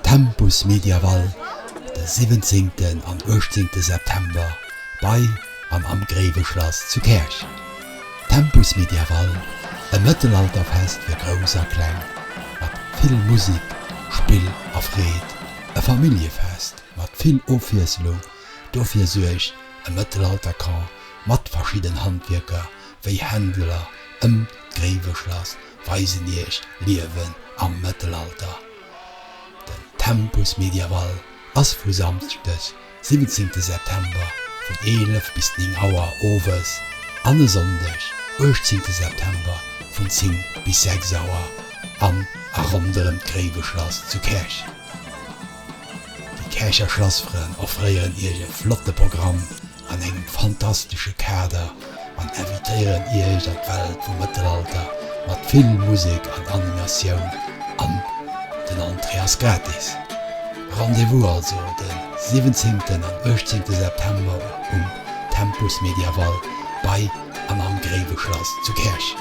Tempus Mediaval de 17. An 18. September bei an am Gréiweschlass zu Käerch. Tempus Mediaval, e Mëttelalterfest fir Grouss a Kleng, mat vill Musik, Spill a Freed, e Familljefest mat vill Ofwiesslung, dofir suergt e Mëttelaltercamp mat verschidden Handwierker wéi Händler ëm d'Gréiweschlass weisen iech Liewen am Mëttelalter. Den Tempus Mediaval ass vu Samschdeg 17 September vun 11 bis 9 Auer owes an e Sonndeg 18 September vun 10 bis 6 Auer an a ronderëm d'Gréiweschlass zu Käerch. Déi Käercher Schlassfrënn offréieren iech e flotte Programm an engem fantastesche Kader an invitéieren Iech an d'Welt vum Mëttelalter mat vill Musek an Animatioun an den Entrée ass gratis. Rendez-vous also de 17. an 18. September um Tempus Mediaval bei an am Gréiweschlass zu Käerch.